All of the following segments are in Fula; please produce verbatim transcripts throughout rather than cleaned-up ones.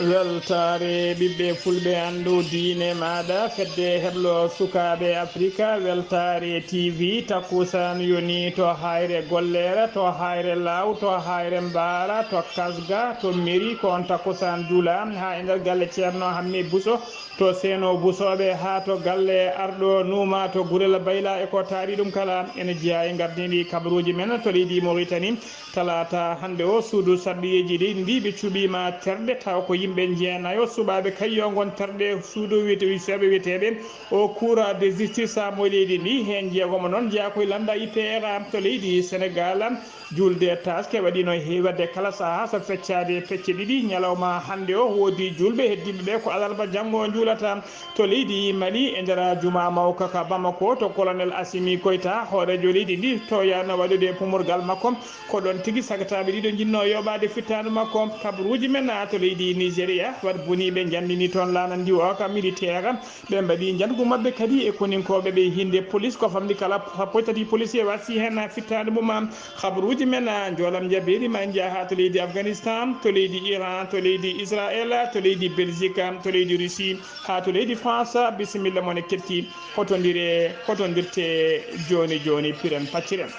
Weltaare ɓiɓɓe fulɓe, anndu diine maaɗa, fedde heblo sukaaɓe Afrika, Weltaare T V, takkusaan yoni to Hayre Gollere, to Hayre Laaw, to Hayre Mbaara, to Kasga, to Meri, ko on takkusaan juula haa e nder galle Ceerno Hammi Buso, to Seeno Busooɓe, haa to galle Arɗo Nuuma, to Gurel Bayla e ko taari ɗum kala. Ene jeyaa e ngardiiɗi kabaruuji men to leydi Moritani. Talaata hannde o, suudu sarɗiyeeji ɗi, ndi ɓe cuɓiima terɗe, tawa ko yimɓe jeenayo, suɓaaɓe kayo ngon terɗe suudu wiyete-, suɓaaɓe wiyeteeɓe o Cour de justice mo leydi ndi. Heen jeegomo noon jeyaa koye lannda I P R to leydi Senegaal. Juulde taaske waɗiino he waɗde kala sahaa so feccaade pecce ɗiɗi. Ñalawma hannde o, woodi juulɓe heddiiɓe ɓe ko alarba janngo njuulata to leydi Mali e nder juma mawka ka Bamako to Colonel Assimi Goïta, hooreejo leydi ndi, toyano waɗude pumorgal makko. Ko ɗoon tigi sagataaɓe ɗiɗo njinnoo yoɓaade fittaandu makko. Kabaruuji men to leydi Nigeria, waɗ boniiɓe njanndini toon laana ndiwooka militaire. Ɓe mbaɗi njanngu maɓɓe kadi e koninkooɓe ɓe hinnde police, ko famɗi kala sappo e tati policier wasi heen fittaandu mum. Kabaruuji men, njoolam njabeeri ma njaha to leydi Afghanistan, to leydi Iran, to leydi Israël, to leydi Belgique, to leydi Russie, haa to leydi France. Bisimilla mon e ketti. Hotondire, hotondirte jooni jooni, piren pacciren.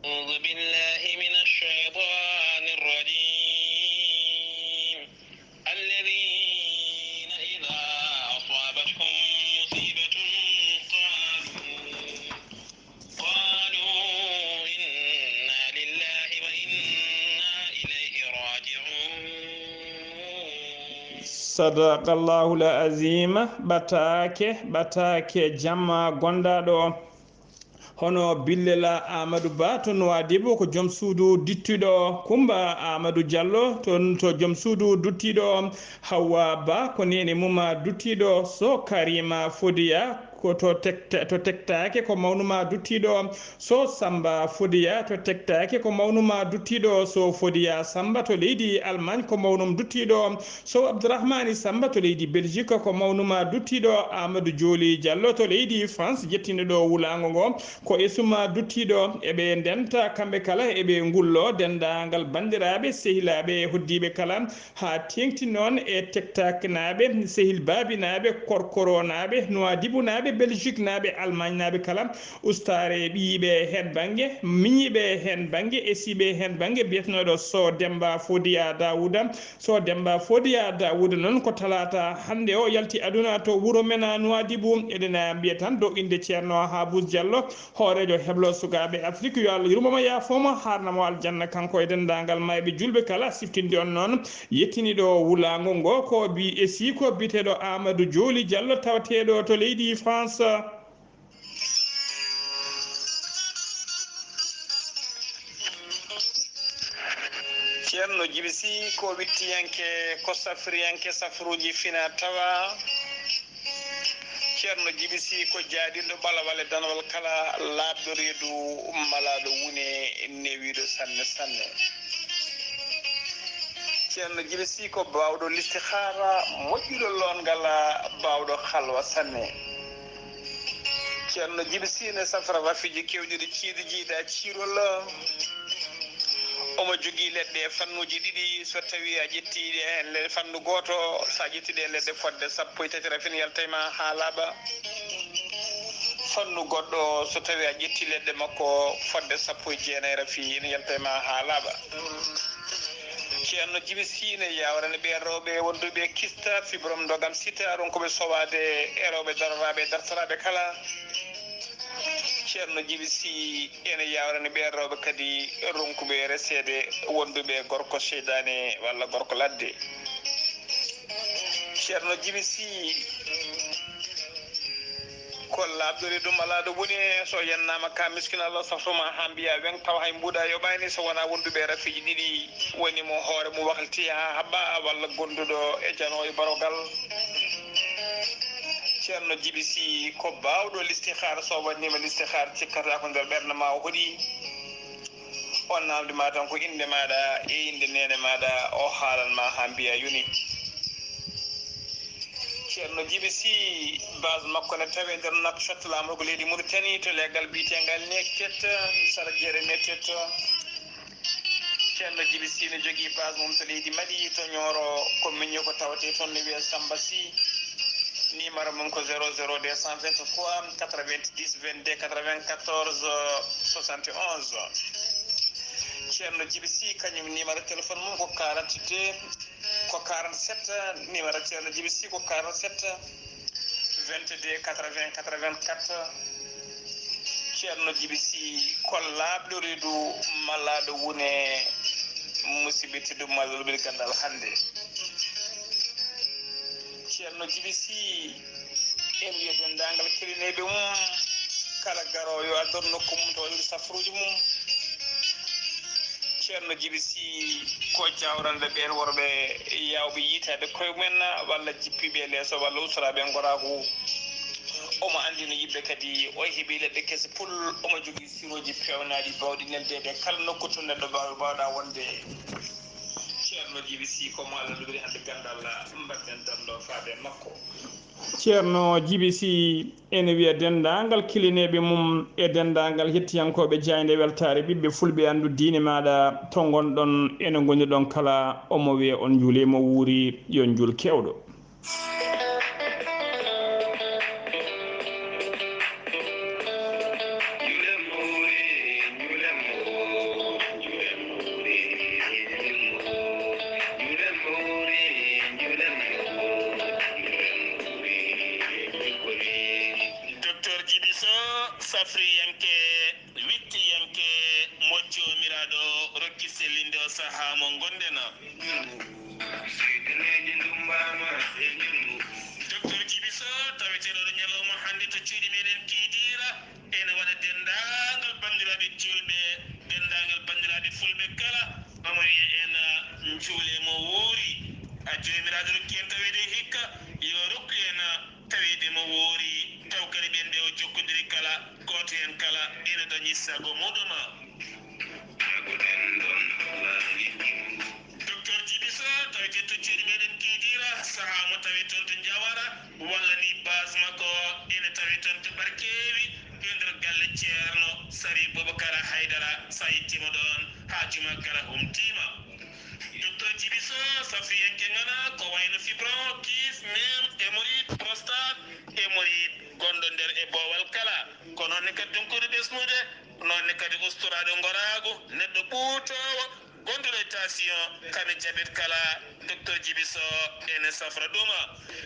أعوذ بالله من الشيطان الرجيم. الذين إذا أصابتهم مصيبة قالوا، قالوا إنا لله وإنا إليه راجعون. صدق الله العظيم. Ɓataake, ɓataake, jamma gondaaɗo. Hono Billela Amadou Ba to Nouadhibou ko joom suudu duttiiɗo, Kumba Amadou Diallo to, to joom suudu duttiiɗo, Hawwa Ba ko neene mum duttiiɗo, so Karima Fodiya ko to tekta-, to tektaake ko mawnuma duttiiɗo, so Samba Fodiya to tektaake ko mawnuma duttiiɗo, so Fodiya Samba to leydi Allemagne ko mawnum duttiiɗo, so Abdourahmani Samba to leydi Belgique ko mawnuma duttiiɗo, Amadou Jooli Diallo to leydi France jettinɗo ɗo wulaango ngo. Ko e suma duttiiɗo, eɓe ndenta kamɓe kala, eɓe ngullo denndaangal banndiraaɓe, sehilaaɓe, e hoddiiɓe kala, haa teeŋti noon e tektakinaaɓe, sehil baabinaaɓe, korkoronaaɓe, Nuwaadibunaaɓe, Belgikenaaɓe, Almaañnaaɓe kala, ustaare ɓiyiiɓe heen bannge, miñiiɓe heen bannge, esiiɓe heen bannge, biyetenooɗo Soh Demmba Fodiya Daawuda, Soh Demmba Fodiya Daawuda noon ko talaata hannde o yalti aduna to wuro men Nuwaadibu. Eɗen mbiya tan dow innde Ceerno Haabus Jallo, hooreejo heblo sukaaɓe Afrik, yo Allah yurmo mo, yaafo mo, haarna mo aljanna, kanko e denndaangal maayɓe juulɓe kala. Siftinde on noon, yettiniiɗo wulaango ngo ko bi-, e siiko biyeteeɗo Amadou Jooli Jallo, tawateeɗo to leydi France. Ceerno Jibi Sih ko wittiyanke, ko safriyanke safruuji fina tawa. Ceerno Jibi Sih ko jaaɗinɗo ɓalawal e danawal kala, laaɓɗo reedu, malaaɗo wune, newiiɗo sanne sanne. Ceerno Jibi Sih ko baawɗo listihaara, moƴƴuɗo loongal, baawɗo halwa sanne. Ceerno Jibi Sih ne safra rafiiji keewɗi ɗi ciidi jiida ciirol. Omo jogii leɗɗe fannuuji ɗiɗi. So tawii a ƴettii ɗe heen le-, fannu gooto, so a ƴettii ɗe leɗɗe fodde sappo e tati rafi, ene yalta e ma haa laaɓa. Fannu goɗɗo, so tawii a ƴettii leɗɗe makko fodde sappo e jeenayi rafi, ene yalta e ma haa laaɓa. Ceerno Jibi Sih ne yaawrani ɓeen rewɓe wonduɓe kista, fibrome, ndogam, sida, ronkuɓe sowaade e rewɓe daroraaɓe e dartoraaɓe kala. Ceerno Jibi Sih ene yaawrani ɓeen rewɓe kadi ronkuɓe reseede wonduɓe gorko seydaane walla gorko ladde. Ceerno Jibi Sih ko laaɓɗo reedu, malaaɗo wune, so yennaama ka miskin Allah safruma haa mbiya weŋ tawa hay mbuuɗa yoɓaani so wonaa wonduɓe rafiiji ɗiɗi. Woni mo hoore mum wakliti haa haɓɓa walla gonduɗo e janoowo e barogal. Ceerno Jibi Sih ko baawɗo listihaara, so waɗniima listihaara cikkata ko nder ɓernde ma o hoɗi. O naamndi ma tan ko innde maaɗa e innde neene maaɗa, o haalan ma haa mbiya yoni. Ceerno Jibi Sih, base makko ne tawee nder Nouakchott, laamorgo leydi Mauritanie, to leggal biyeteengal Nektet, sara jeere Nektet. Ceerno Jibi Sy ne jogii base mum to leydi Mali, to Nioro, ko miño ko tawetee toon, ne wiyee Samba Sy. Numéro mum ko zéro zéro deux cent vingt-trois quatre-vingt-dix vingt-deux quatre-vingt-quatorze soixante et onze. Ceerno Jibi Sy, kañum numéro téléphone mum ko quarante-deux, ko quarante-sept, numéro Ceerno Jibi Sy ko quarante-sept, vingt-deux quatre-vingts quatre-vingt-quatre. Ceerno Jibi Sy, ko laaɓɗo reedu mallaaɗo wune musiɓɓe tedduɓe mallaaɗo ɓe ganndal hannde. Ceerno Jibi Sy, en wiya denndaangal kelineeɓe mum, kala garoowo yo ador nokku mum to waɗi safruuji mum. Ceerno Jibi Sy, ko jawranɗo ɓeen worɓe yaawɓe yiitaade koye mumen walla jippiiɓe e leeso walla ustoraaɓe e ngoraagu. Omo anndina yimɓe kadi o heɓi leɗɗe kese pul, omo jogii sirooji peewnaaɗi baawɗi neldeede e kala nokku to neɗɗo mbaawi mbaawɗa wonde. Ceerno Jibi Sy, ko mo Allah luɓiri hannde ganndal, mbaɗɗen darndo faade e makko. Ceerno Jibi Sy ene wiya denndaangal kilineeɓe mum e denndaangal hettiyankooɓe jaaynde weltaare ɓiɓɓe fulɓe anndu diine maaɗa to ngonɗon ene ngoniɗon kala, omo wiya on njuule mo wuuri, yo njuul keewɗo. Docteur Jibi Soh, safriyanke, wittiyanke, mo Joomiraaɗo rokki sellinde o sahaa mo ngonɗen. Docteur Jibi Soh, taweteeɗo ɗo ñalawma hannde to cuuɗi meɗen Kiidiira, ene waɗa denndaangal banndiraaɓe juulɓe, denndaangal banndiraaɓe fulɓe kala, omo wiya en, njuule mo wuuri. A Joomiraaɗo rokki en taweede hikka, yo rokku en taweede mo woori, taw kadi ɓen ɓe o jokkondiri kala, gooto heen kala ina dañi sago muɗum. Docteur Jibi Soh, tawete to ceeɗu meɗen Kiidiira, sahaa mo tawi toon to Njawara, walla ni base makko ina tawi toon to Barkeewi, e nder galle Ceerno Sari Bubakara Haydara, so a yettiima ɗoon, haa juma kala humtiima. Docteur Jibi Soh, safriyanke ngana ko wayno fibron, kyste, neem, hémorroïde, prostate, hémorroïde gonɗo nder e boowal kala. Ko noon ne kadi dunkude ɓesnude, noon ne kadi ustoraaɗo ngoraagu, neɗɗo ɓuutoowo, gonɗo e tension, kadi jabet kala, docteur Jibi Soh ene safra ɗum.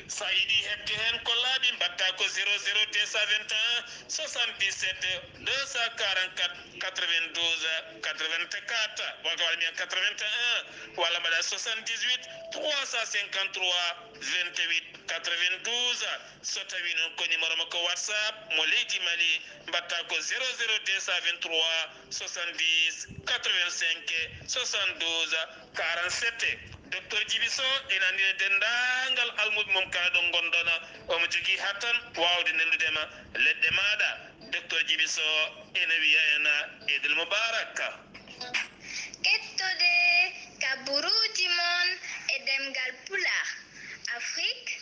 So a yiɗi heɓde heen ko laaɓi, mbaɗta ko zéro zéro deux cent vingt et un soixante-dix-sept deux cent quarante-quatre quatre-vingt-douze quatre-vingt-quatre, walla mbaɗa mbiyan quatre-vingt-un, walla mbaɗa soixante-dix-huit trois cent cinquante-trois vingt-huit quatre-vingt-douze. So tawii noon ko numéro makko WhatsApp mo leydi Mali, mbaɗta ko zéro zéro deux cent vingt-trois soixante-dix quatre-vingt-cinq soixante-douze quarante-sept. Docteur Jibi Soh ina anndina denndaangal almuɓɓe mum kala ɗo ngonɗon, omo jogii hattan waawde neldude ma leɗɗe maaɗa. Docteur Jibi Soh ina wiya en Eid el Mubarak. Kettode kaburuuji mon e ɗemngal Pulaar, Afrik,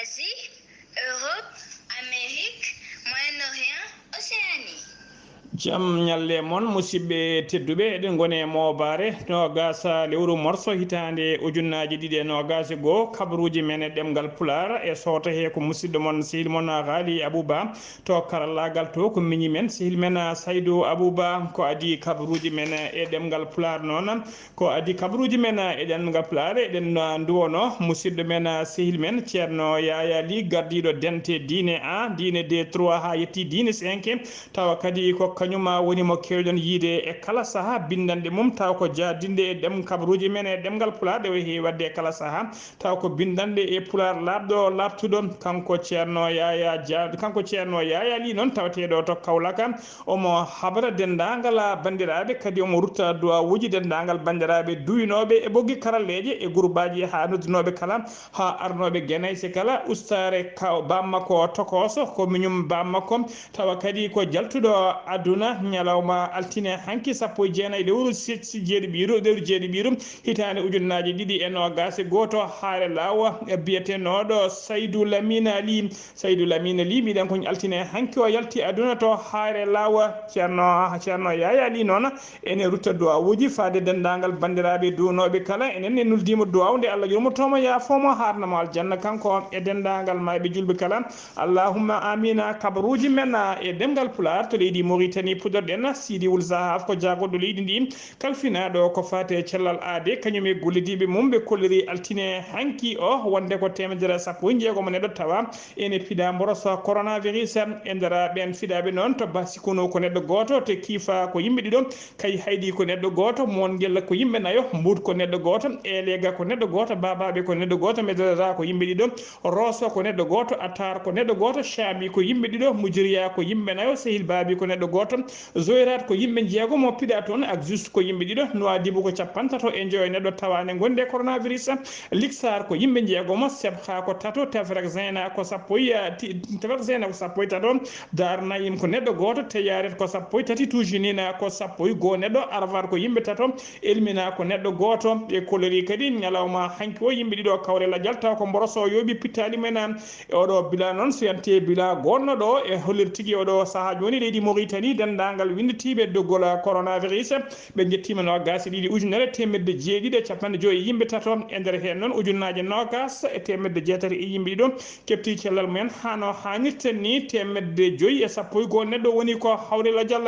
Asie, Europe, Amérique, Moyen-Orient, Océanie. Jam ñalle mon, musidɓe tedduɓe, eɗen ngoni e moobaare noogaas lewru morso hitaande ujunnaaji ɗiɗi e noogaas e goo, kabaruuji men e ɗemngal Pulaar, e sooto he ko musidɗo mon, sehil mon Haali Abuba, to karallaagal to ko miñi men, sehil men Saydu Abuba, ko adii kabaruuji men e ɗemngal Pulaar noon. Ko adii kabaruuji men e ɗemngal Pulaar, eɗen, ah, nduwonoo musidɗo men, ah, sehil men Ceerno Yaya Ly, gardiiɗo dente diine A, diine deux, trois haa yettii diine cinq, tawa kadi ko kañum, ah, woni mo keewɗen yiyde e kala sahaa binndanɗe mum, tawa ko jaadinɗe e ɗem-, kabaruuji men e ɗemngal Pulaar ɗe o heewi waɗde e kala sahaa, tawa ko binndanɗe e Pulaar laaɓɗo laaɓtuɗo. Kanko Ceerno Yaya Dia, kanko Ceerno Yaya Ly noon taweteeɗo to Kaolack, omo habra denndaangal banndiraaɓe, kadi omo rutta duwawuuji denndaangal banndiraaɓe duwinooɓe e ɓoggi karalleeje e gurbaaji haa noddinooɓe kala, haa arnooɓe Genayse kala, ustaare ka-, baam makko tokooso, ko miñum baam makko, tawa kadi ko jaltuɗo aduna. na ñalawma altine hanki sappo e jeenayi lewru jeeɗiɓiru lewru jeeɗiɓiru hitaande ujunnaaji ɗiɗi e noogaas e gooto. Haare laawa biyetenooɗo Saydu Lamina Li Saydu Lamina Li mbiɗen ko altine hanki o yalti aduna to Haare laawa. Ceerno Ceerno Yaya Li noon ene rutta duwawuuji faade denndaangal banndiraaɓe duunooɓe kala. Enen en nuldiima duwaw nde Allah yurmotomo yaafoomo haarnamo aljanna kanko e denndaangal maayɓe julɓe kala. Allahumma amina. Kabaruuji men e ɗemngal Pulaar to leydi Mauritanie puɗɗorɗen Sidi Wul Zahaf ko jaagorɗo leydi ndi kalfinaaɗo ko faati e cellal aade kañum e gollidiiɓe mum ɓe kolliri altine hanki o wonde ko teemedere sappo e jeegom neɗɗo tawa ene fiɗa mboroso coronavirus. E nder ɓeen fiɗaaɓe noon to Basi Kunu ko neɗɗo gooto, to Kiifa ko yimɓe ɗiɗo, Kay Haydi ko neɗɗo gooto, Moon Ngella ko yimɓe nayo, Mbuut ko neɗɗo gooto, Elega ko neɗɗo gooto, Baabaaɓe ko neɗɗo gooto, Medrera ko yimɓe ɗiɗo, Rooso ko neɗɗo gooto, Atar ko neɗɗo gooto, Caami ko yimɓe ɗiɗo, Mujiriya ko yimɓe nayo, Sehil Baabi ko neɗɗo gooto, Zoyrat ko yimɓe jeegomo, Piɗa toon ak Just ko yimɓe ɗiɗo, Nuwaadibu ko cappantato e njoyo neɗɗo tawaande ngonde e coronavirus, Liksar ko yimɓe jeegomo, Sebha ko tato, Tefrek Zeyna ko sappo e, ti-, Tefrek Zeyna ko sappo e tato, Dar Naim ko neɗɗo gooto, Teyaret ko sappo e tati, Tujinina ko sappo e goo neɗɗo, Arvar ko yimɓe tato, Elmina ko neɗɗo gooto. E kolori kadi ñalawma hanki o yimɓe ɗiɗo kawre lajal taw ko mboroso yooɓi pittaali men. E oɗo bila noon, so yante bila gonno ɗo e hollir tigi oɗo sahaa jooni leydi Mauritanie, denndaangal winnditiiɓe doggol coronavirus, ɓe njettiima noogaas e ɗiɗi ujunere teemedde jeeɗiɗi e capanɗe joyi e yimɓe tato. E nder heen noon, ujunnaaje noogaas e teemedde jeetati e yimɓe ɗiɗo keɓti cellal mumen haa no haanirta ni, teemedde joyi e sappo e goo neɗɗo woni ko hawri lajal.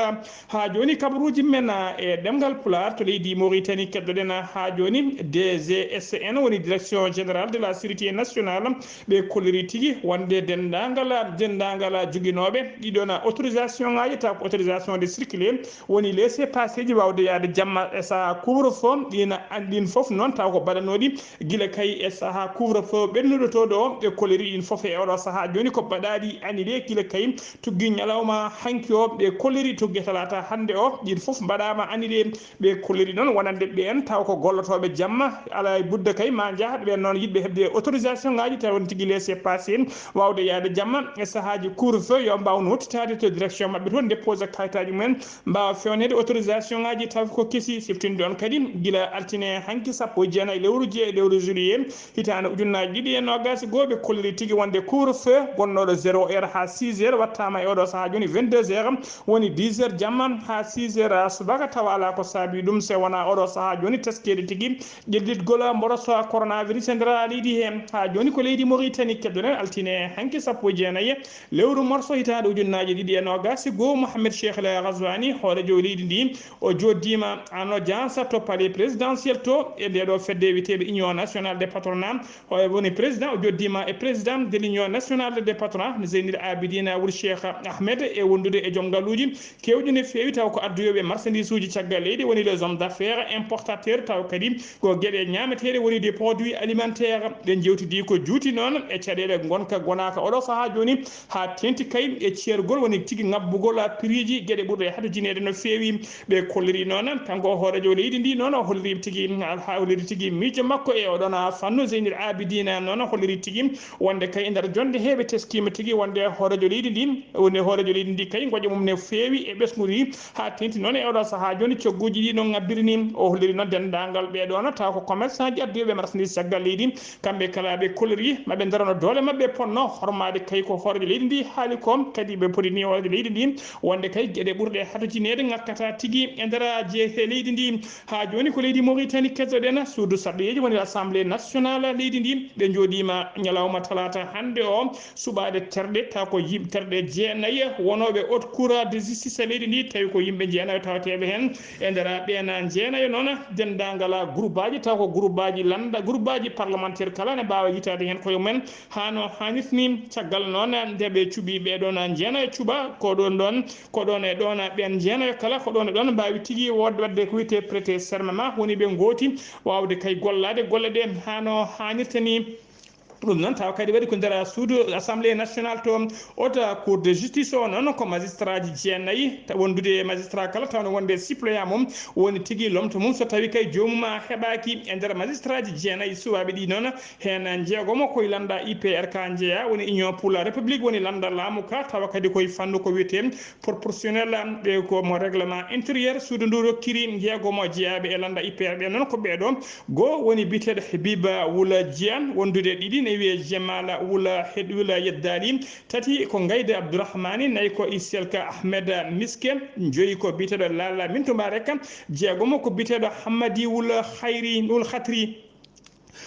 Haa jooni, kabaruuji men e ɗemngal Pulaar to leydi Mauritanie, keddoɗen haa jooni D G S N, woni Direction Générale de la Sécurité Nationale, ɓe kolliri tigi wonde denndaangal, denndaangal joginooɓe ɗiɗon autorisation ŋaaji, taw ko autorisation de circuler, woni laissez-passer ji waawde yahde jamma e sahaa couvre-feu, ɗin an-, ɗin fof noon taw ko baɗanooɗi gila kay e sahaa couvre-feu ɓennuɗo to ɗo, ɓe kolliri ɗin fof e oɗo sahaa jooni ko baɗaaɗi annulé gila kay tuggi ñalawma hanki o, ɓe kolliri tuggi talaata hannde o, ɗin fof mbaɗaama annulé. Ɓe kolliri noon wonande ɓeen taw ko gollotooɓe jamma, alaa e budda kay ma njaha ɓeen noon yiɗɓe heɓde autorisation ŋaaji taw won tigi laissez-passer waawde yahde jamma e sahaaji couvre-feu yo mbaaw no hottitaade to direction maɓɓe toon, dépose kayitaaji mumen, mbaawa feewneede autorisation ŋaaji taw ko kesi. Siftinde on kadi gila altine hanki sappo e jeenayi lewru je-, lewru juillet hitaande ujunnaaji ɗiɗi e noogaas e goo, ɓe kolliri tigi wonde couvre-feu gonnooɗo zéro heure haa six heures wattaama e oɗo sahaa jooni vingt-deux heures, woni dix heures jamma haa six heures subaka, tawa alaa ko saabii ɗum so wonaa oɗo sahaa jooni teskeede tigi ƴellitgol mboroso coronavirus e nder leydi hee. Haa jooni ko leydi Mauritanie keddoɗen altine hanki sappo e jeenayi lewru morso hitaande ujunnaaji ɗiɗi e noogaas e goo. Mohamed Cheikh El Ghazouani, hooreejo leydi ndi, o jooɗdiima en audience to palais présidentiel to e ndee ɗoo fedde wiyeteeɓe Union Nationale des Patronat. O woni président, o jooɗdiima e président de l'Union Nationale des Patronat, Zeynil Abidine Wul Cheikh Ahmed, e wondude e joom ngalluuji keewɗi no feewi, taw ko adduyooɓe marchandise uji caggal leydi, woni les hommes d'affaires, importateurs, taw kadi ko geɗe ñaameteeɗe, woni des produits alimentaires. Ɓe njeewtidi ko juuti noon e caɗeele ngonka gonaaka oɗo sahaa jooni, haa teeŋti kay e ceergol, woni tigi ŋabbugol prix ji geɗe ɓurɗe hatojinaade no feewi. Ɓe kolliri noon, kanko hooreejo leydi ndi noon, o holliri tigi, haa holliri tigi miijo makko e oɗon fannu. Zeynil Abidine noon holliri tigi wonde kay e nder jonde heeɓe teskiima tigi wonde hooreejo leydi ndi, wonde hooreejo leydi ndi kay ngoƴa mum ne feewi e ɓesngude haa teeŋti noon e oɗo sahaa jooni cogguuji ɗi no ŋabbiri ni. O holliri noon denndaangal ɓee ɗoon taw ko commerçant ji adduyooɓe marchandise caggal leydi, kamɓe kala ɓe kolliri maɓe ndarano doole maɓɓe ponno hormaade kay ko hooreejo leydi ndi haali ko, kadi ɓe poti ni hooreejo leydi ndi wonde kay geɗe ɓurɗe hatojinaade ŋakkata tigi e nder jeehe leydi ndi. Haa jooni ko leydi Mauritanie keddoɗen, suudu sarɗiyeeji woni Assemblée Nationale leydi ndi, ɓe njooɗiima ñalawma talaata hannde o suɓaade terɗe, taw ko yim-, terɗe jeenayi wonooɓe Haute Cour de Justice leydi ndi, tawi ko yimɓe jeenayo tawateeɓe heen. E nder ɓeen jeenayo noon, denndaangal groupaaji, taw ko groupaaji lannda, groupaaji parlementaire kala ne mbaawa yitaade heen koye mumen haa no haanirta ni. Caggal noon nde ɓe cuɓi ɓee ɗoon jeenayo cuɓa, ko ɗoon ɗoon, ko ɗoon e ɗoon ɓeen jeenayo kala, ko ɗoon e ɗoon mbaawi tigi wood-, waɗde ko wiyetee prêter serment, woni ɓe ngooti waawde kay gollaade golle ɗe haa no haanirta ni. Ɗum noon tawa kadi waɗi ko nder suudu Assemblée nationale to, ota Cour de justice o noon ko magistrat ji jeenayi, ta-, wondude e magistrat kala tawno wonde suppléant mum woni tigi lomto mum so tawi kay joomum a heɓaaki. E nder magistrat ji jeenayi, suwaaɓe ɗi noon, heen jeegomo koye lannda I P R ka njeya, woni Union pour la République, woni lannda laamu ka, tawa kadi koye fannu ko wiyetee proportionnel, ɓe ko mo règlement intérieur suudu ndu rokkiri. Jeegomo jeyaaɓe e lannda I P R ɓe noon ko ɓeeɗo: goo woni biyeteeɗo Habiba Wula Jean, wondude ɗiɗi ne wiyee Jemala Wula Hed-, Wula Yeddali, tati ko Gayde Abdourahmani, nayi ko Iselka Ahmed Miske, joyi ko biyeteeɗo Lala Mintu Mbareka, jeegomo ko biyeteeɗo Hammadi Wula Hayri Wul Khatri.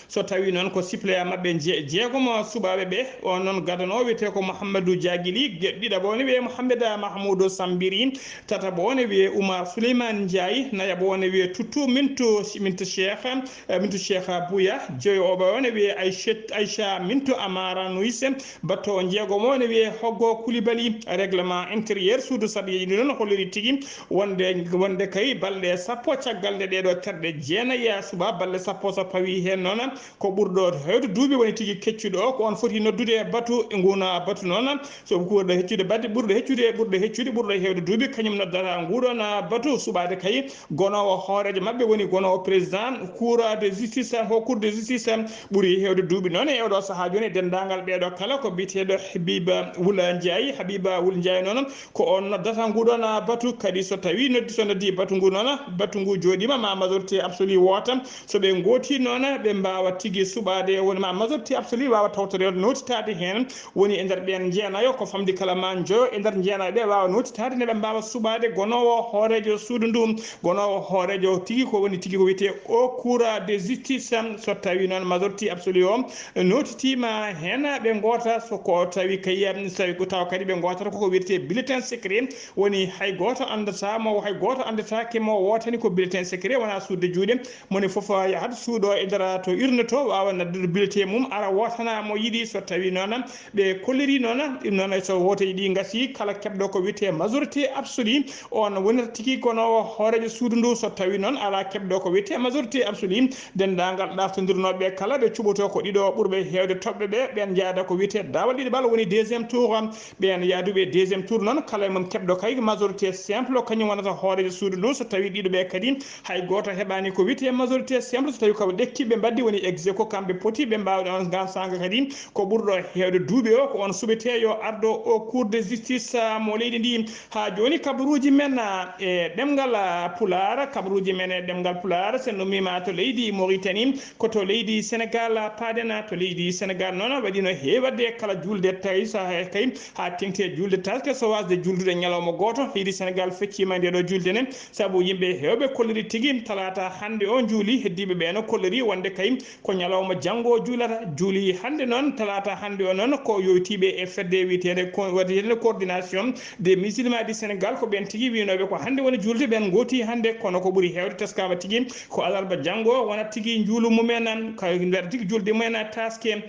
So tawi noon ko suppléant maɓɓe je-, jeegomo suɓaaɓe ɓe, on noon gadano wiyetee ko Mouhamadou Diagili, ge-, ɗiɗaɓo ne wiyee Mouhamada Mahmoudou Sambiri, tataɓo ne wiyee Oumar Souleymane Ndiaye, nayaɓo ne wiyee Toutou Mintou, Mintou Cheikh, eh, Mintou Cheikh Bouya, joyoɓo ne wiyee Aïchet-, Aïcha Mintou Amara Nouisse, batto jeegomo ne wiyee Hoggo Koulibaly. Règlement intérieur suudu sarɗiiji ɗi noon holliri tigi wonde, wonde kay balɗe sappo caggal nde ɗeeɗo terɗe jeenayi subaa, balɗe sappo so pawii heen noon, ko ɓurɗo heewde duuɓi woni tigi keccuɗo o, ko on foti noddude batu e nguun batu noon. So ɓurɗo heccude batu, ɓurɗo heccude, ɓurɗo heccude, ɓurɗo heewde duuɓi, kañum noddata nguuɗoon batu suɓaade kay gonoowo hooreejo maɓɓe, woni gonoowo président Cour de justice, Haute Cour de justice, ɓuri heewde duuɓi noon. E oɗo sahaa jooni, e denndaangal ɓeeɗo kala, ko biyeteeɗo Habiba Wula Ndiaye. Habiba Wula Ndiaye noon, ko on noddata nguɗon batu. Kadi so tawi noddi, so noddi batu ngu noon, batu ngu jooɗiima ma majorité absolue woota. So ɓe ngooti noon, ɓe mbaawa tigi suɓaade, woni ma majorité absolue waawa tawtorde, notitaade heen. Woni e nder ɓeen jeenayo, ko famɗi kala ma njoyo e nder jeenayo ɓe waawa notitaade, nde ɓe mbaawa suɓaade gonoowo hooreejo suudu ndu, gonoowo hooreejo tigi, ko woni tigi ko wiyetee Haute Cour de justice. So tawi noon majorité absolue o notitiima heen, ɓe ngoota, so ko tawi kay, so tawi ko tawa kadi ɓe ngootata ko ko wiyetee bulletin secret, woni hay gooto anndata mo, hay gooto anndataake mo wootani ko bulletin secret, wona suuɗde juuɗe. Moni fof yahat suuɗo e nder to urne to, waawa naddude bulletin mum, ara wootana mo yiɗi. So tawi noon ɓe kolliri noon, ɗum noon so wooteeji ɗi ngasi, kala keɓɗo ko wiyetee majorité absolue, on wonata tigi gonoowo hooreejo suudu ndu. So tawi noon alaa keɓɗo ko wiyetee majorité absolue, denndaangal ɗaftondirnooɓe kala ɓe cuɓoto ko ɗiɗo ɓurɓe heewde toɓɓe ɓe, ɓeen njaada ko wiyetee daawal ɗiɗaɓal, woni deuxième tour. Ɓeen yaaduɓe deuxième tour noon, kala e mum keɓɗo kay majorité simple, kañum wonata hooreejo suudu ndu. So tawi ɗiɗo ɓe kadi hay gooto heɓaani ko wiyetee majorité simple, so tawi ko ɓe ɗekki, ɓe mbaddi, woni ex aequo, kamɓe poti ɓe mbaawde on ngaan saanga kadi. Ko ɓurɗo heewde duuɓi o, ko on suɓeteeyo arɗo Haute Cour de justice, ah, mo leydi ndi. Haa jooni kabaruuji men, ah, e ɗemngal, ah, Pulaar, kabaruuji men e ɗemngal Pulaar, so en ummiima to leydi Mauritanie, ko to leydi Sénégal, ah, paaɗen, ah, to leydi Sénégal noon, waɗi no heewi waɗde kala juulde tawi so he-, kay haa teŋti e juulde taske, so waasde juuldude ñalawma gooto. Leydi Sénégal fecciima e nde ɗo juulde ne, sabu yimɓe heewɓe kolliri tigi talaata hannde o njuuli, heddiiɓe ɓe no kolliri wonde kay ko ñalawma janngo juulata. Juuli hannde noon, talaata hannde o noon, ko yowitiiɓe e fedde wiyeteende ko, wiyeteende coordination des musulmans du Sénégal, ko ɓeen tigi wiynooɓe ko hannde woni juulde, ɓeen ngooti hannde, kono ko ɓuri heewde teskaama tigi ko alarba janngo wonat tigi njuulu mumen, ka mbiyaɗa tigi juulde mumen taske.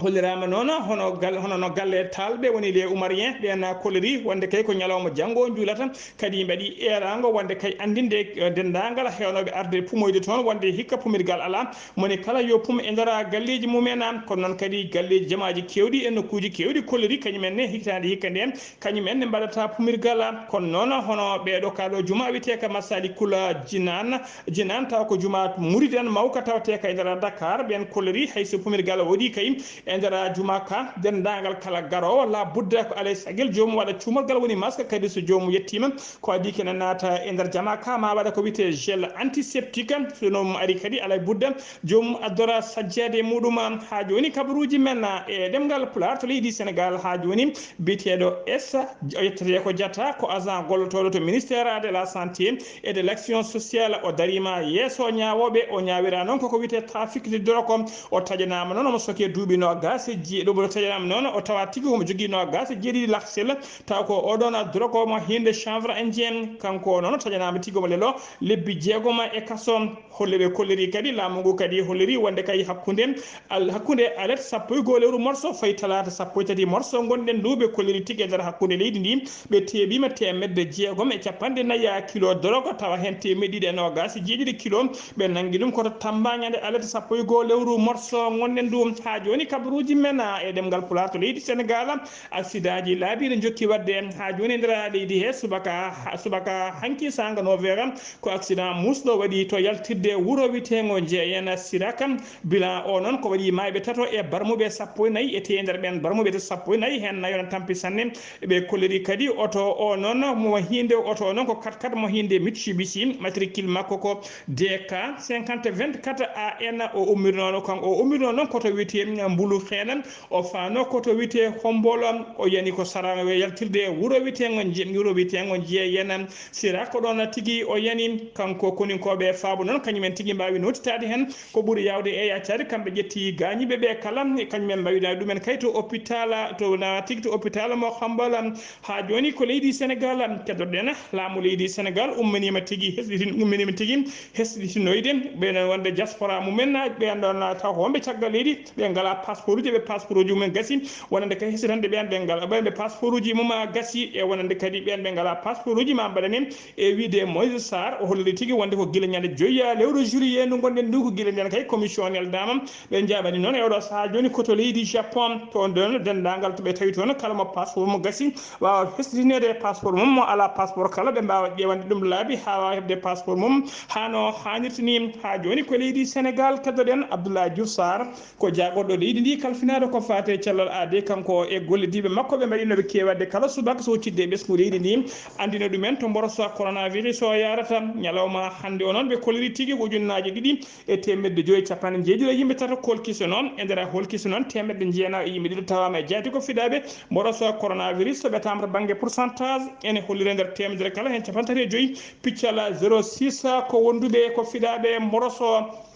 Holliraama noon hono gal-, hono no galle taalɓe woni les Oumariens, ɓeen kolliri wonde kay ko ñalawma janngo njuulata. Kadi mbaɗi eeraango wonde kay anndinde, eh, denndaangal heewnooɓe arde pumoyde toon wonde hikka pumirgal alaa. Moni kala yo pum e nder galleeji mumen. Kono noon kadi galleeji jamaaji keewɗi e nokkuuji keewɗi kolliri kañum en ne hitaande hikka ndeen, kañum en ne mbaɗata pumirgal. Kono noon hono ɓeeɗo, kaɗo juma wiyeteeka Masalikul Jinan, Jinan, tawa ko juma muridan mawka tawatee ka e nder Dakar, ɓeen kolliri hay so pumirgal waɗi kay e nder juma ka, denndaangal kala garoowo, la budda ko alay sagel joomum waɗa cuumal ngal woni masque, kadi so joomum yettiima, ko adii kene naata e nder jama ka, ma waɗa ko wiyetee gel antiseptique, so noon ari kadi alay budda joomum addora sajjaade muɗum. Haa jooni kabaruuji men e ɗemngal Pulaar to leydi Sénégal, haa jooni biyeteeɗo S, o yettetee ko Diatta, ko agent gollotooɗo to ministère de la santé et de l'action sociale, o dariima yeeso ñaawooɓe, o ñaawira noon koko wiyetee trafic de drogue, o taƴanaama noon omo sokee duuɓi noogaas. Gaasejji ɗum o taƴanaama noon, o tawa tigi omo jogii noogaas e jeeɗiɗi laksel, taw ko oɗon drogue omo hiinde chanvre indien. Kanko noon o taƴanaama tigi omo leloo lebbi jeegom e kaso. Holle ɓe kolliri kadi, laamu ngu kadi holliri wonde kay hakkunde al-, hakkunde alet sappo e goo lewru morso fayi talaata sappo e tati morso ngonɗen ndu, ɓe kolliri tigi e nder hakkunde leydi ndi, ɓe teeɓiima teemedde jeegom e capanɗe nayi kilo drogue, tawa heen teemedde ɗiɗi e noogaas e jeeɗiɗi kilo ɓe nanngi ɗum ko to Tamba ñande alet sappo e goo lewru morso ngonɗen ndu. Haa jooni kabaruuji men, a, e ɗemngal Pulaar to leydi Senegaal, aksidaaji laabi ene njokki waɗde haa jooni e nder leydi he. Subaka, subaka hanki saanga neuf heures, ko accident muusɗo waɗi to yaltirde wuro wiyeteengo Jeeyen Siraka. Bilan o noon ko waɗi maayɓe tato e barmuɓe sappo e nayi, e tee e nder ɓeen barmuɓe sappo e nayi, heen nayo no tampi sanne. Ɓe kolliri kadi oto o noon, mo hiinde oto o noon ko quatre quatre mo hiinde Mitsubishi, matricule makko ko D K cinquante vingt-quatre A N. O ummirnoo, kan o ummirnoo noon ko to wiyetee Mbulu Xeena, o faanoo ko to wiyetee Hombolo. O yani ko sarawe yaltirde wuro wiyeteengo Nje-, wuro wiyeteengo Jeeyen Sira, ko ɗoon tigi o yani. Kanko koninkooɓe faabo noon, kañumen tigi mbaawi nootitaade heen. Ko ɓuri yaawde e yaccaade, kamɓe ƴetti gaañiiɓe ɓe kala, e kañum en mbaawinaa ɗumen kay to hôpital, to na tigi to hôpital mo Xambala. Haa jooni ko leydi Senegaal keddoɗen. Laamu leydi Senegaal ummaniima tigi, hesɗitin-, ummaniima tigi hesɗitinoyde. Ɓeen wonde diaspora mumen, ɓeen ɗoon taw ko wonɓe caggal leydi, ɓe ngalaa passeport uji, ɓe passeport uji mumen gasi, wonande kay hesɗitande ɓeen ɓe ngalaa, ɓeen ɓe passeport uji mum gasi, e wonande kadi ɓeen ɓe ngalaa passeport uji ma mbaɗane. E wiyde Moïse Sarr, o holliri tigi wonde ko gila ñande joyi lewru juillet ndu ngonɗen ndu, ko gila ndeen kay commission neldaama. Ɓe njaɓani noon e oɗo sahaa jooni ko to leydi Japon, to nden denndaangal to ɓe tawi toon, kala mo passeport mo gasi waawa hesɗitineede e passeport mum, mo alaa passeport kala ɓe mbaawa ƴeewande ɗum laabi haa waawa heɓde passeport mum haa no haanirta ni. Haa jooni ko leydi Senegaal keddoɗen Abdoulaye Diouf Sarr. Ko jaagorɗo leydi ndi kalfinaaɗo ko faati e cellal aadee, kanko e gollidiiɓe makko ɓe mbaɗi no ɓe keewi waɗde kala subaka so huccitde e ɓesngu leydi ndi, anndina ɗumen to mboroso coronavirus o yaarata. Ñalawma hannde o noon ɓe kolliri tigi ko ujunnaaji ɗiɗi e teemedde joyi e capanɗe njeeɗiɗo yimɓe tato kolkisono. E nder holkiso noon teemedde jeenayo e yimɓe ɗiɗo tawaama e jaati ko fidaaɓe mboroso coronavirus, so ɓe tamata bannge pourcentage ene holliri e nder teemedere kala heen capanɗe tati e joyi piccal zéro six ko wonduɓe ko fidaaɓe mboroso.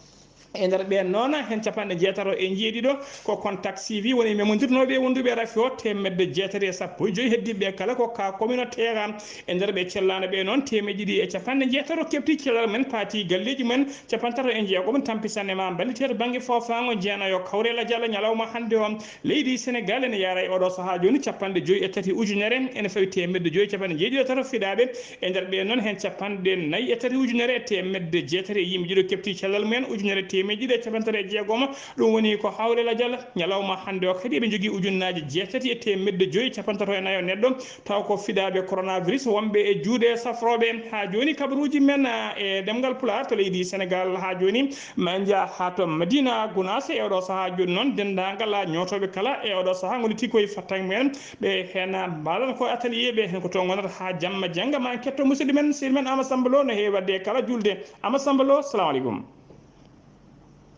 E nder ɓeen noon, heen capanɗe jeetato e njeeɗiɗo ko contact suivi, woni memondirnooɓe e wonduɓe rafi o, teemedde jeetati e sappo e joyi heddiiɓe kala ko cas communautaire. E nder ɓe cellaano ɓe noon, teemeɗɗe ɗiɗi e capanɗe jeetato keɓti cellal men, paati galleeji mum, capanɗe tato e jeegom tampi sanne ma mballiteeɗo bannge foofaango jeenayo kawrela jala ñalawma hannde o. Leydi Senegaal ene yaara e oɗo sahaa jooni capanɗe joyi e tati ujunere, ene fawi teemedde joyi e capanɗe jeeɗiɗo e tato fidaaɓe. E nder ɓeen noon, heen capanɗe nayi e tati ujunere e teemedde jeetati e yimɓe ɗiɗo keɓti cellal mumen, ujunere teemedde ɗiɗi e capanɗe tati e jeegom. Ɗum woni ko hawre lajal ñalawma hannde o. Kadi eɓe njogii ujunnaaji jeetati e teemedde joyi e capanɗe tato e nayo neɗɗo, taw ko fidaaɓe coronavirus wonɓe e juuɗe safrooɓe. Haa jooni, kabaruuji men, a, e ɗemngal Pulaar to leydi Senegaal. Haa jooni, ma en njah haa to Madina Gunaas. E oɗo sahaa jooni noon, denndaangal ñootooɓe kala e oɗo sahaa ngoni tigi koye fattange mumen. Ɓe heen mbaalan ko atelier ɓe, heen ko toon ngonata haa jamma jannga. Ma en ketto musidɗo men, sehil men Amadou Samba Lo, no heewi waɗde e kala juulde. Amadou Samba Lo, salamu aleykum.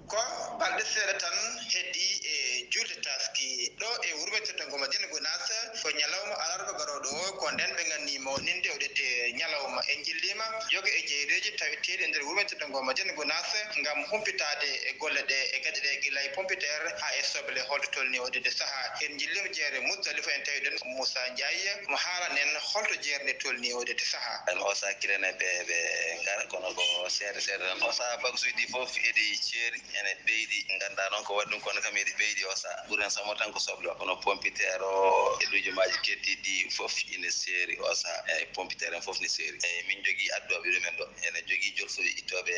Ko balɗe seeɗa tan heddi e juulde taski ɗo e wuro meɗen to Madina Gunaas, ko ñalawma alarba garooɗo o, ko nden ɓe nganni mawninde o ɗette ñalawma. En njilliima yoga e jeyreeji taweteeɗi e nder wuro meɗen to Madina Gunaas ngam humpitaade e golle ɗe e geɗe ɗe, gila e pompiteer haa e soble, holto tolni o ɗette sahaa. En njilliima jeere Musdalifa, en tawi ɗon Moussa Ndiaye, mo haalan en holto jeere nde tolni o ɗette sahaa. En osa kirene ɓe, ɓe ngara, kono ko seeɗa seeɗa tan. Osa bagsuuji ɗi fof eɗi ceeri, ene ɓeydi. Nganndaa noon ko waɗi ɗum, kono kam eɗi ɓeydi osa. Ɓuri en samo tan ko soble, kono pompiteer o e lujumaaji keddiiɗi ɗi fof ine seeri osa. Eyi, pompiteer en fof ne seeri. Eyi, min njogii addooɓe ɗumen ɗo. Ene jogii jolfuɓe ittooɓe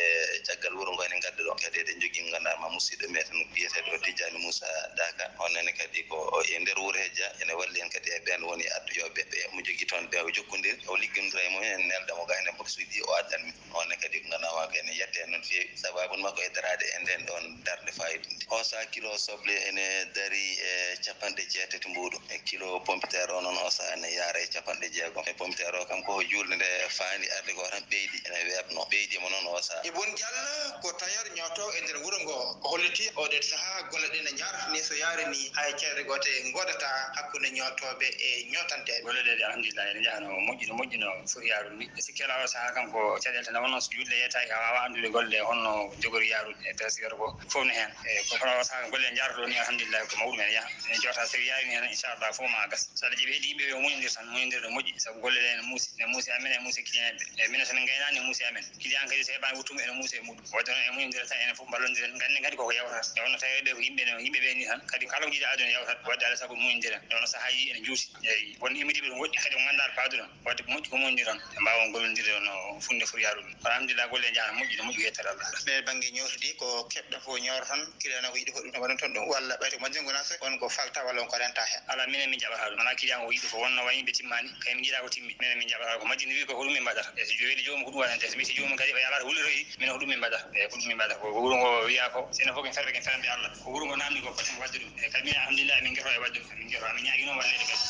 caggal wuro ngo ene ngadda ɗo. Kadi eɗen njogii mo ngannduɗaa ma musidɗo meɗen biyeteeɗo Tijjani Moussa Daka. On nene kadi ko e nder wuro he jeyaa, ene walli en kadi e ɓeen woni addoyooɓe ɓe. Mo jogii toon ɓe o jokkondir, o liggondira e mumen, en nelda mo ga ene mboksuuji o addan min. On ne kadi ko ngannduɗaa ma ko ene yette en noon feewi. Sababu makko e daraade e ndeen ɗoon darnde faayiɗnde. Osa kilo soble ene dari e capanɗe jeetati mbuuɗu. E kilo pompiteer o noon, osa ene yaara e capanɗe jeegom. E pompiteer o kam, ko juulde nde faandi arde ko tan ɓeydi, ene weeɓno. Ɓeydi mo noon osa. Ibun Diallo ko tailleur ñootoowo e nder wuro ngo. O holliti o ɗee sahaa golle ɗe ne njaara ni, so yaari ni hay caɗeele goote ngoodata hakkunde ñootooɓe e ñootanteeɓe. Golle ɗe, alhamdulillah, ene njahano moƴƴuno, moƴƴuno, foti yaarude ni. E sikke alaa Haa kanko caɗeele tan wonno so juulde yettaaki, a waawaa anndude golle honno jogori yaarude. E tawi si ko fof ne heen. E ko kono o sahaa golle en njaarata ɗo ni, alhamdulillah, ko mawɗum en yaha. En jota so yaarini heen, inchallah, fof ma gas. So Allah jaɓi, heɗi yimɓe ɓe muñondir tan, muñondir no moƴƴi, sabu golle ɗe ne muusi, ne muusi amen, e muusi client ɓe. E minen so min ngaynaani, ne muusi amen. Client kadi so heɓaani wuttu, ene muusi e muɗum. Wadde noon en muñondirat tan, enen fof mballondiren, ngannden kadi koko yawtata. Nde wonno tawi ɓe ko yimɓe no, yimɓe ɓe ni tan, kadi kala ko jiiɗa aduna yawtat, wadde alaa sago muñondiren. Nde wonno sahaaji ene juuti. Eyi, won immidiiɓe ko moƴƴi, kadi ko nganndaa ko paaduɗon. Wadde ko moƴƴi ko muñondiron, ɓe mbaawa gollondirde no funde foti yaarude. Alhamdulillah, golle njahata moƴƴi, no moƴƴi, ko yettere Allah. Ɓe bannge ñootodi ko keɓɗa fof ñooro tan, kila no ko yiɗi ko ɗum tan waɗan toon ɗum, walla ɓayde ko majjum ko nas, won ko falta walla on ko renta heen? Alaa, minen min jaɓata ɗum. Alaa, client o yiɗi ko wonno wayi ɓe timmaani, kay min njiɗa ko timmi. Minen min jaɓata ko majjum wi ko ko ɗum min mbaɗata. E so weeli joomum ko ɗum waɗante, so weeti joomum kadi o yalaata wulloto e, minen ko ɗum min mbaɗata. E ko ɗum min mbaɗata. Ko wuuro ngo wiya ko, so enen fof ken ferɓe, ken ferande Allah. Ko wuuro ngo namdi ko, foten ko waɗde ɗum. E kadi minen, alhamdulillah, min ngeto e waɗde ɗum. Min ngeto, min ñaagii noon walleede kadi.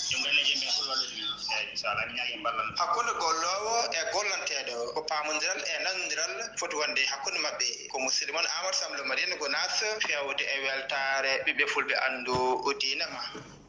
Joom galleeji en ɓe fof walleede min. Eeyi, inchallah, min ñaagii en ballal. Hakkunde golloowo e gollanteeɗo, ko paamondiral e nanondiral foti wonde hakkunde maɓɓe. Ko musidɗo mon Amadou Samb Lo Madina Gounass, feewde e weltaare ɓiɓɓe fulɓe anndu diine ma.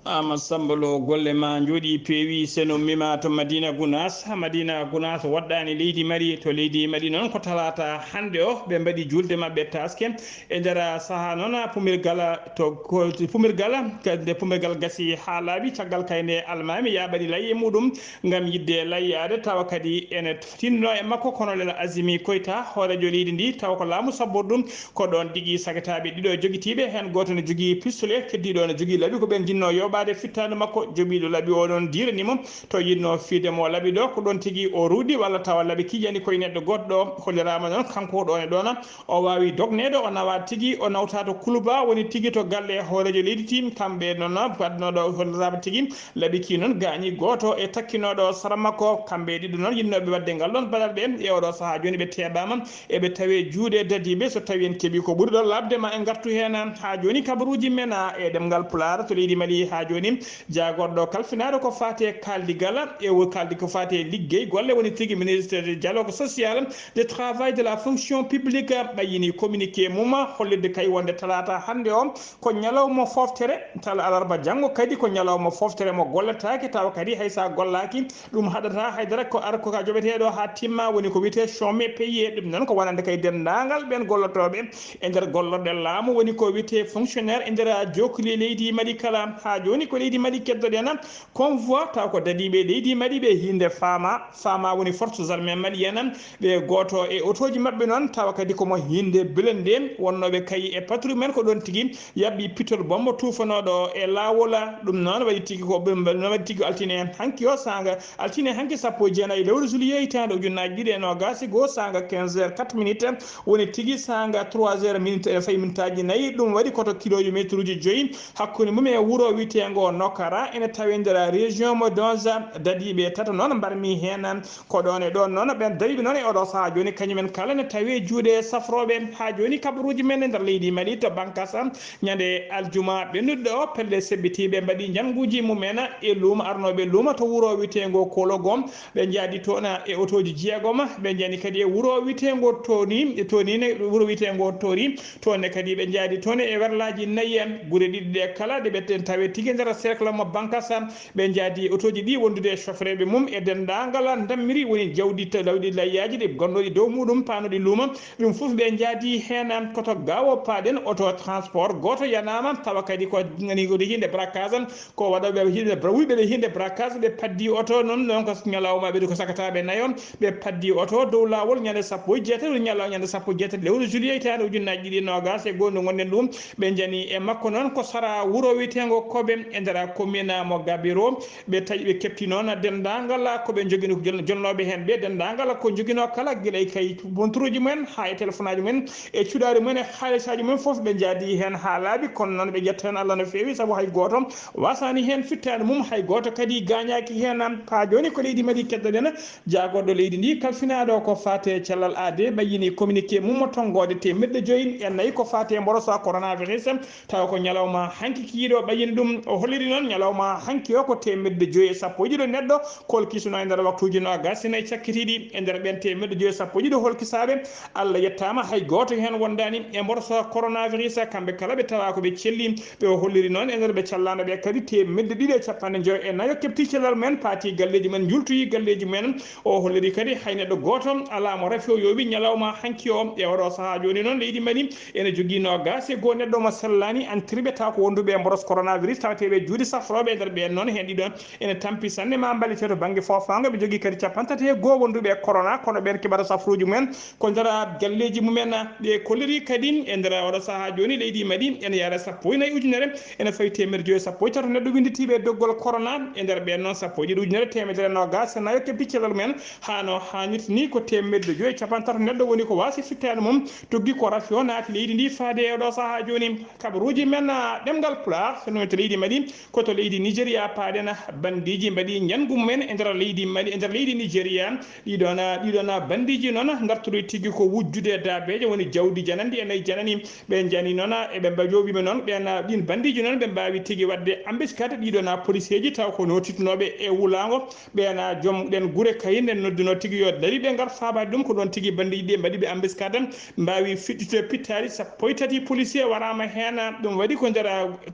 Amadou Samb Lo, golle ma njooɗi, peewi, seno mima to Madina Gounass. Madina Gounass woɗɗaani leydi Mali. To leydi Mali noon ko talaata hannde o, ɓe mbaɗi juulde maɓɓe taaske. E nder sahaa noon, pumirgal to, ko, pumirgal, nde pumirgal gasi haa laaɓi, caggal kay nde almaami yaaɓani layi e muɗum ngam yiɗde layyaade, tawa kadi ene tinno e makko Colonel Azimi Koita, hooreejo leydi ndi, tawa ko laamu sabbordu. Ko ɗoon tigi sakitaaɓe ɗiɗo jogitiiɓe, heen gooto ne jogii pistolet, keddiiɗo ne jogii laɓi, ko ɓeen njinnoo yooɓaade fittaandu makko. Joɓiiɗo laɓi o noon diirani mo to yiɗnoo fiide mo laɓi ɗo, ko ɗoon tigi o ruuɗi, walla tawa laɓi kiiƴani koye neɗɗo goɗɗo. Holliraama noon, kanko ɗoon e ɗoon, o waawi dogneede, o nawa tigi, o nawta to Kuluba, woni tigi to galle hooreejo leydi Tim. Kamɓe noon, waɗnooɗo holliraama tigi, laɓi kii noon gaañi gooto e takkinooɗo sara makko. Kamɓe ɗiɗo noon yiɗnooɓe waɗde ngal ɗoon baɗal ɓe e oɗo sahaa jooni ɓe teeɓaama, eɓe tawe juuɗe dadiiɓe. So tawi en keɓi ko ɓuri ɗo laaɓde, ma en ngartu heen. Haa jooni kabaruuji men, a, e ɗemngal Pulaar to leydi Mali, haa jooni jaagorɗo kalfinaaɗo ko faati e kaaldigal, e o kaaldi ko faati e liggey golle, woni tigi ministre de dialogue social, de travail, de la fonction publique, ɓayyini communiqué mum, hollirde kay wonde talaata hannde o ko ñalawma fooftere, tal alarba janngo kadi ko ñalawma fooftere mo gollataake, tawa kadi hay so a gollaaki, ɗum haɗata haydara, ko ar ko ka joɓeteeɗo haa timma, woni ko wiyetee chômé payé. Ɗum noon ko wonande kay denndaangal ɓeen gollotooɓe e nder gollorɗe laamu, woni ko wiyetee fonctionnaire e nder jokkuli leydi Mali kala. Haa jooni ko leydi Mali keddoɗen convoi, taw ko dadiiɓe leydi Mali ɓe hiinde Fama. Fama woni forces armées maliennes, ɓe gooto e otooji maɓɓe noon, tawa kadi ko mo hiinde blindé wonnooɓe kay e patrouille men, ko ɗoon tigi yaɓɓi pitol bombo tuufanooɗo e laawol. Ɗum noon waɗi tigi ko, ɗum noon waɗi tigi altine hanki o saanga, altine hanki sappo e jeenayi lewru juillet hitaande ujunnaji ɗiɗi e noogaas e goo, saanga quinze heures quatre minutes, woni tigi saanga trois heures minutes e fayi minutaaji nayi. Ɗum waɗi koto kilomètre uji joyi hakkunde mum e wuro wiyeteengo Nokara, ene tawe nder région mo Donza. Dadiiɓe tato noon mbarmi heen. Ko ɗoon e ɗoon noon, ɓeen dariiɓe noon e oɗo sahaa jooni, kañumen kala ne tawi e juuɗe safrooɓe. Haa jooni, kabaruuji men e nder leydi Mali to Bankasa, ñande aljuma ɓennuɗo ɗo, pelle seɓɓitiiɓe mbaɗi njannguuji mumen e luuma, arnooɓe luuma to wuro wiyeteengo Kologo. Ɓe njaadi toon e otooji jeegom, ɓe njani kadi e wuro wiyeteengo Toni, Toni ne, wuro wiyeteengo Tori, toon ne kadi ɓe njaadi toon e werlaaji nayi. Gure ɗiɗi ɗe kala ɗe ɓe tawe tigi nder cercle mo Bankasa. Ɓe njaadi otooji ɗi wondude e sofreeɓe mum e denndaangal ndammiri, woni jawdi ta-, lawɗi layyaaji ɗi gonnooɗi dow muɗum, paanooɗi luuma. Ɗum fof ɓe njaadi heen. Koto gaawo paaɗen, oto transport gooto yanaama, tawa kadi ko ngani ko hinde braquage, ko waɗooɓe hinde bra-, wuyɓe ɓe hinde braquage, ɓe paddi oto noon, noon ko ñalawma ɓe ko sakataaɓe nayo, ɓe paddi oto dow laawol ñande sappo e jeetati, ñalaw ñande sappo e jeetati lewru juillet hitaande ujunnaaji ɗiɗi e noogaas e goo ndu ngonɗen ɗum. Ɓe njani e makko noon ko sara wuro wiyeteengo Kobe e nder commune mo Gabiro. Ɓe tawi ɓe kepti noon denndaangal ko ɓe njogino, jol-, jolnooɓe heen ɓe, denndaangal ko njoginoo kala, gila e kay monturuuji mumen haa e telefonaaji mumen e cuɗaari mumen e haalisaaji mumen fof, ɓe njaadi heen haa laaɓi. Kono noon ɓe njetta heen Allah no feewi, sabu hay gooto waasaani heen fittaandu mum, hay gooto kadi gaañaaki heen. Haa jooni ko leydi Mali keddoɗen. Jaagorɗo leydi ndi kalfinaaɗo ko faati e cellal aadee ɓayyini communiqué mum mo tonngoode teemeɗɗe joyi e nayi ko faati e mborosa coronavirus, tawa ko ñalawma hanki kiiɗo ɓayyini ɗum. O holliri noon ñalawma hanki o ko teemedde joyi e sappo e ɗiɗo neɗɗo kolkisuno e nder waktuuji noogaas e nayi cakkitiiɗi. E nder ɓeen teemedde joyi e sappo e ɗiɗo holkisaaɓe, Allah yettaama, hay gooto heen wondaani e mborso coronavirus. Kamɓe kala ɓe tawaa ko ɓe celli. Ɓe o holliri noon e nder ɓe callaano ɓe kadi teemedde ɗiɗi e capanɗe joyi e nayo keɓti cellal mumen, paati galleeji mumen, njuultoyi galleeji mumen. O holliri kadi hay neɗɗo gooto alaa mo rafi o yooɓi ñalawma hanki o. E oɗo sahaa jooni noon leydi Mali ene jogii noogaas e goo neɗɗo mo sellaani antirɓe taw ko wonduɓe e mboros coronavirus tawateeɓe juuɗe safrooɓe e nder ɓeen noon heen ɗiɗo ene tampi sanne ma mballite to bannge foofaango. Ɓe jogii kadi capanɗe tati e goo wonduɓe e corona kono ɓeen keɓata safruuji mumen ko nder galleeji mumen. Ɓe kolliri kadi e nder oɗo sahaa jooni leydi Mali ene yahra sappo e nayi ujunere ene fawi teemedde joyi e sappo e tato neɗɗo winnditiiɓe e doggol corona. E nder ɓeen noon sappo e ɗiɗi ujunere teemedere noogaas e nayo keɓti cellal mumen. Haa no haanirta ni ko teemedde joyi e capanɗe tato neɗɗo woni ko waasi fittaandu mum. Tuggi ko rafi o naati leydi ndi faade e oɗo sahaa jooni. Kabaruuji men, ah, ɗemngal Pulaar, so nowente leydi Mali, ko to leydi Nigéria paaɗen. Bandiiji mbaɗi njanngu mumen e nder leydi Mali, e nder leydi Nigéria. Ɗiɗon, ah, ɗiɗon, ah, bandiiji noon ndartorii tigi ko wujjude e daabeeje, woni jawdi janandi e nayi janani. Ɓe njani noon, ah, eɓe mba-, jooɓiima noon, ɓeen, ah, ɗiin bandiiji noon, ɓe mbaawi tigi waɗde embuscade ɗiɗon, ah, poliseeji taw ko nootitunooɓe e wulaango. Ɓeen, ah, joom ɗeen gure kayne noddunoo tigi yo dariiɓe ngar faabaade ɗum, ko ɗoon tigi bandiiji ɗi mbaɗi ɓe embuscade, mbaawi fiɗɗude pittaali sappo e tati policier waraama heen. Ɗum waɗi ko nder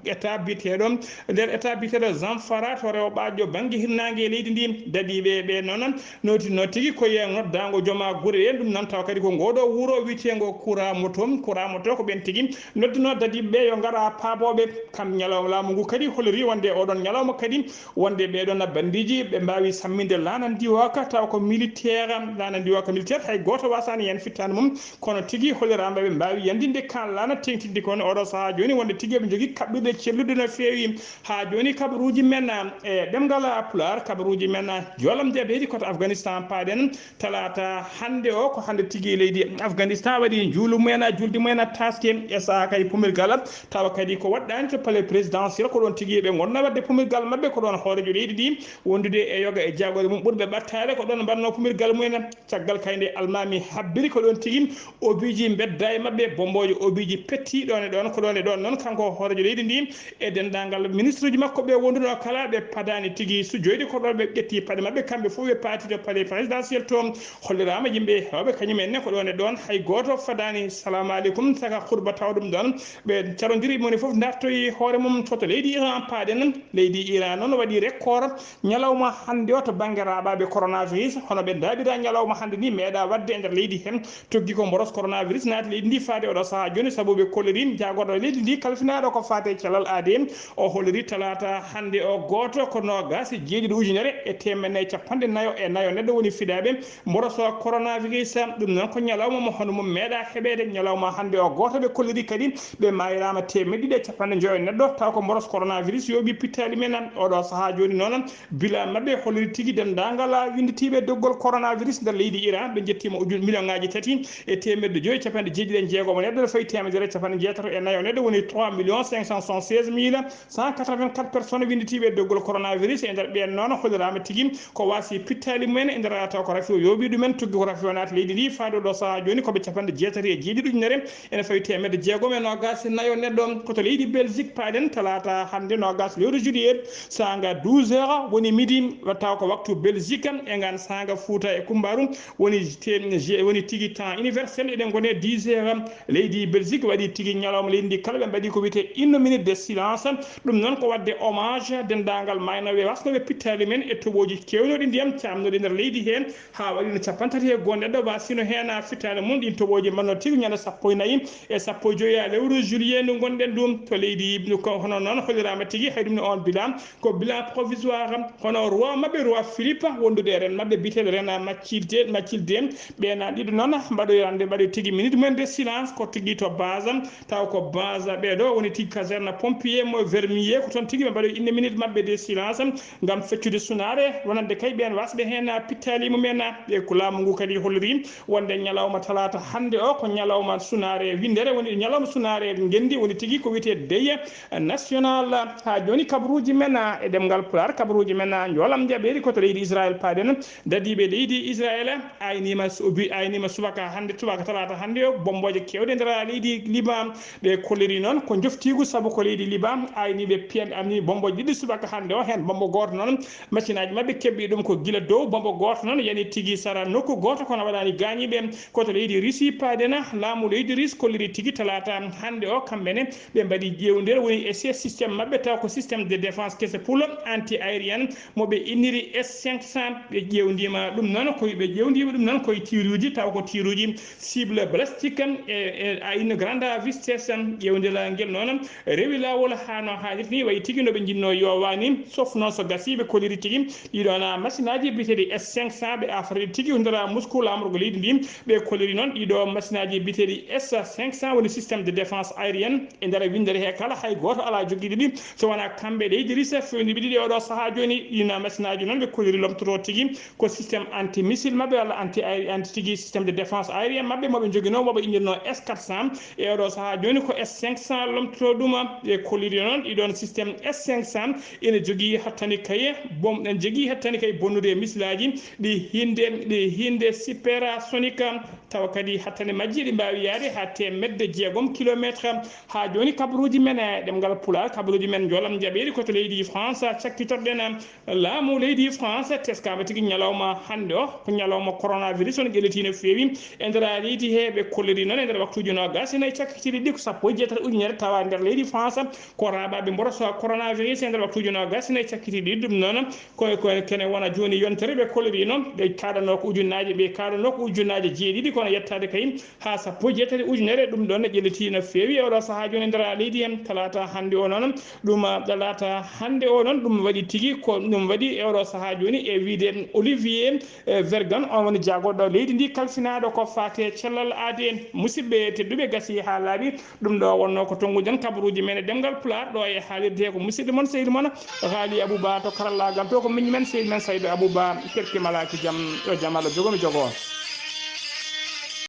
état biyeteeɗo, nder état biyeteeɗo Zamfara to rewo ɓaaƴƴo bannge hirnaange e leydi ndi. Dadiiɓe ɓe noon nootinno tigi ko e noddaango jooma gure ɗe. Ɗum noon tawa kadi ko ngooɗo wuro wiyeteengo Kuramoto. Kuramoto ko ɓeen tigi nodduno dadiiɓe ɓe yo ngara paabooɓe. Kam ñalawma laamu ngu kadi holori wonde oɗon ñalawma kadi wonde ɓeɗon bandiiji ɓe mbaawi samminde laana ndiwooka taw ko militaire, laana ndiwooka militaire hay gooto wasaani heen fittaandu mum. Kono tigi holiraama ɓe mbaawi yandinde kan laana teeŋtinde kon oɗo sahaa jooni wonde tigi eɓe njogii kaɓɓirɗe celluɗe no feewi. Haa jooni kabaruuji men e ɗemngal Pulaar, kabaruuji men joolam jabeeji koto Afganistan paaɗen. Talaata hannde o ko hannde tigi leydi Afganistan waɗi njuulu mumen, julde mumen taaske e sahaa kay pumirgal. Tawa kadi ko waɗɗaani to palais présidentiel, ko ɗoon tigi ɓe ngonna waɗde pumirgal maɓɓe, ko ɗoon hooreejo leydi ndi wondude e yoga e jagore mum ɓurɓe ɓattaade, ko ɗoon mbaɗno pumirgal mumen. Caggal kay nde almaami habbiri, ko ɗoon tigi obiiji mbedda e maɓɓe, bombooje obiiji petti ɗoon e ɗoon. Ko ɗoon e ɗoon noon kanko hooreejo leydi ndi e denndaangal ministre uji makko ɓe wonduno kala ɓe padaani tigi sujjoyde, ko ɗoon ɓe ƴetti paɗe maɓɓe kamɓe fof ɓe paati to palais présidentiel to. Holliraama yimɓe heewɓe kañum en ne ko ɗoon e ɗoon hay gooto fadaani. Salaamu aleykum, saka khutba tawa ɗum ɗoon ɓe carondiri, moni fof dartoyi hoore mum. Foto leydi Iran paaɗen. Leydi Iran noon waɗi record ñalawma hannde o to bannge raaɓaaɓe coronavirus. Hono ɓe ndaaɓira ñalawma hannde ni meeɗa waɗde e nder leydi heen. Tuggi ko mboros coronavirus naati leydi ndi faade oɗo sahaa jooni, sabu ɓe kolliri jaagorɗo leydi ndi kalfinaaɗo ko faate cellal aadee. O holliri talaata hannde o gooto ko noogaas e jeeɗiɗi ujunere e teemedde nayi capanɗe nayo e nayo neɗɗo woni fidaaɓe mboros coronavirus. Ɗum noon ko ñalawma mo hono mum meeɗa heɓeede. Ñalawma hannde o gooto ɓe kolliri kadi ɓe maayiraama teemedde ɗiɗi e capanɗe njoyo neɗɗo taw ko mboros coronavirus yooɓi pittaali men. Oɗo sahaa jooni noon bilan maɓɓe holliri tigi denndaangal winnditiiɓe doggol coronavirus nder leydi Iran ɓe njettiima ujun million ngaaji tati e teemedde joyi capanɗe jeeɗiɗi e jeegom neɗɗo, fayi teemedere capanɗe jeetato e nayo neɗɗo, woni trois millions cinq cent soixante-seize mille cent quatre-vingt-quatre personnes winnditiiɓe e doggol coronavirus. E nder ɓeen noon holliraama tigi ko waasi pittaali mumen e nder taw ko rafi o yooɓi ɗumen. Tuggi ko rafi o naati leydi ndi faade ɗo sahaa jooni ko ɓe capanɗe jeetati e jeeɗiɗi ujunere ene fawi teemedde jeegom e noogaas e nayo neɗɗo. Ko to leydi Belgique paaɗen talaata hannde noogaas lewru juillet saanga douze heures woni midi, taw ko waktu Belgique e ngaan saanga Fuuta e Kumbaaru woni te-, je-, woni tigi temps universel, eɗen ngoni e dix heures. Leydi Belgique waɗi tigi ñalawma leydi ndi kala ɓe mbaɗi ko wiyetee une minute de silence. Ɗum noon ko waɗde hommage denndaangal maaynooɓe wasnooɓe pittaali men e toɓooji keewnooɗi ndiyam caamnooɗi nder leydi heen. Haa waɗi no capanɗe tati e goo neɗɗo waasino heen fittaandu mum. Ɗiin toɓooji mbaɗno tigi ñande sappo e nayi e sappo e joyi lewru juillet ndu ngonɗen ɗum to leydi. Ko hono noon holliraama tigi hay ɗum ne on bilan ko bilan provisoire. Hono roi maɓɓe, roi Philippe, wondude e ren maɓɓe biyeteeɗo Renan Mathilde, Mathilde. Ɓeen ɗiɗo noon mbaɗoyande mbaɗi tigi minute mumen de silence ko tigi to base, taw ko base ɓeeɗo woni tigi caserne pompier mo Vermier, ko toon tigi ɓe mbaɗoyi inde minute maɓɓe de silence. Ngam feccude sunaare wonande kay ɓeen wasɓe heen pittaali mumen. E ko laamu ngu kadi holliri wonde ñalawma talaata hannde o ko ñalawma sunaare winndere, woni ñalawma sunaare ngenndi, woni tigi ko wiyetee deuil national. Haa jooni kabaruuji men e ɗemngal Pulaar, kabaruuji men njoolam jaɓeeri ko to leydi Israel paaɗen. Dadiiɓe leydi Israel ayniima su-, obi-, ayniima subaka hannde, subaka talaata hannde o bombooje keewɗe nder leydi Liban. Ɓe kolliri noon ko njoftiigu sabu ko leydi Liban ayni ɓe piyan arni bombo ɗiɗi subaka hannde o, heen bombo gooto noon, machine aji maɓɓe keɓɓi ɗum ko gila dow, bombo gooto noon yani tigi sara nokku gooto, kono waɗani gaañiiɓe. Ko to leydi Russie paadena, laamu leydi Russie kolliri tigi talaata hannde o, kamɓe ne ɓe mbaɗi ƴeewndere woni e se système maɓɓe, taw ko système de défense kese pula anti aérienne mo ɓe inniri S cinq cent. Ɓe ƴeewndima ɗum noon koye, ɓe ƴeewndima ɗum noon koye tiiruuji, taw ko tiiruuji cible balistique e, e à une grande vitesse. Ƴeewndilal ngel noon rewi laawol haa no haalirta ni, wayi tigi no ɓe njinnoo yoowaani, sauf noon so gasii ɓe kolliri tigi ɗiɗon machine aji biyeteeɗi S cinq cent, ɓe aafata ɗi tigi ndera Moscou, laamorgo leydi ndi. Ɓe kolliri noon ɗiɗo machine aji biyeteeɗi S cinq cent, woni système de défense aérienne, e nder winndere he kala hay gooto alaa jogiiɗo ɗi so wonaa kamɓe leydi Russie, fewndi ɓe ɗiɗi oɗo sahaa jooni. Ɗiin machine aji noon ɓe kolliri lomtoto tigi ko système anti missile maɓɓe walla anti aéri-, anti tigi système de défense aérienne maɓɓe mo ɓe njoginoo, mo ɓe innirnoo S quatre cent. E oɗo sahaa jooni ko S cinq cent lomtoto ɗum. Ɓe kolliri noon ɗiɗon système S cinq cent ene jogii hattani kaye bom, ene jogii hattani kaye bonnude e missile aji ɗi hinde, ɗi hinde supersonique, tawa kadi hattani majji ɗi mbaawi yaade haa teemedde jeegom kilometre. Haa jooni kabaruuji men e ɗemngal Pulaar, kabaruuji men njoolam njaɓeeri ko to leydi France cakkitorɗen. Laamu leydi France teskaama tigi ñalawma hannde o, ko ñalawma coronavirus on ƴelliti no feewi e nder leydi he. Ɓe kolliri noon e nder waktuuji noogaas e nayi cakkitiiɗi ɗi ko sappo e jeetati ujunere tawa nder leydi France ko raaɓaaɓe mboroso coronavirus e nder waktuuji noogaas e nayi cakkitiiɗi ɗi. Ɗum noon ko, ko kene wona jooni yontere ɓe kolliri noon ɓe kaaɗanoo ko ujunnaaje, ɓe kaaɗanoo ko ujunnaaje jeeɗiɗi, kono yettaade kay haa sappo e jeetati ujunere. Ɗum ɗoon ne ƴelliti no feewi e oɗo sahaa jooni e nder leydi he. Talaata hannde o noon, ɗum, ah, talaata hannde o noon, ɗum waɗi tigi ko ɗum waɗi e oɗo sahaa jooni e wiyde Olivier, eh, Vergan, on woni jaagorɗo leydi ndi kalfinaaɗo ko faati e cellal aade. Musidɓe tedduɓe, gasi haa laaɓi. Ɗum ɗo wonnoo ko tonngude en kabaruuji men e ɗemngal Pulaar ɗo e haalirde he ko musidɗo mon, sehil mon, Haali Abouba to karallaagal to, ko miñi men, sehil men Saydu Abouba, Kerki Malaki Jam, yo jam Allah jogo mi jogo.